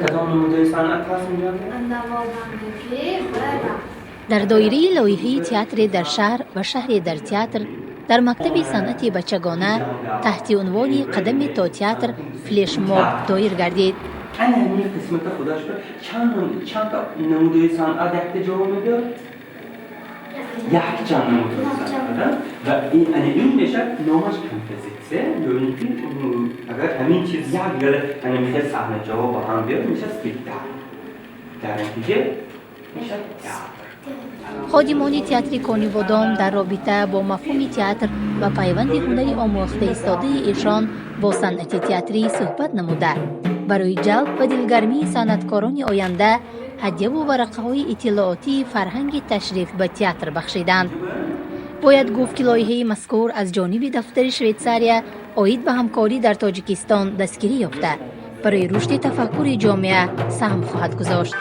Кадом намудаи санъат ҳаст инҷо? Навозандагӣ ва рақс. Дар доираи лоиҳаи «Театре дар шаҳр ва шаҳре дар театр» дар мактаби санъати бачагона таҳти унвони «Қадаме то театр» флешмоб доир гардид. Ана ҳамин қисмата худаш чандта намудаи санъат якта ҷавоб медиҳад? Якчанд намудаи санъат. Ва ана ин мешавад номаш композитсия, ё ин ки агар ҳамин чиз як гала ана михел саҳнаҷаҳо ба ҳам биёд, мешавад спектакл, дар натиҷа мешавад театр. Ходимони театри Конибодом дар робита бо мафҳуми театр ва пайванди ҳунари омӯхтаистодаи эшон бо санъати театрӣ суҳбат намуда, барои ҷалб ва дилгармии санъаткорони оянда ҳадяву варақаҳои иттилоотии фарҳанги ташриф ба театр бахшиданд. Бояд гуфт, ки лоиҳаи мазкур аз ҷониби дафтари Швейтсария оид ба ҳамкорӣ дар Тоҷикистон дастгирӣ ёфта, барои рушди тафаккури ҷомеа саҳм хоҳад гузошт.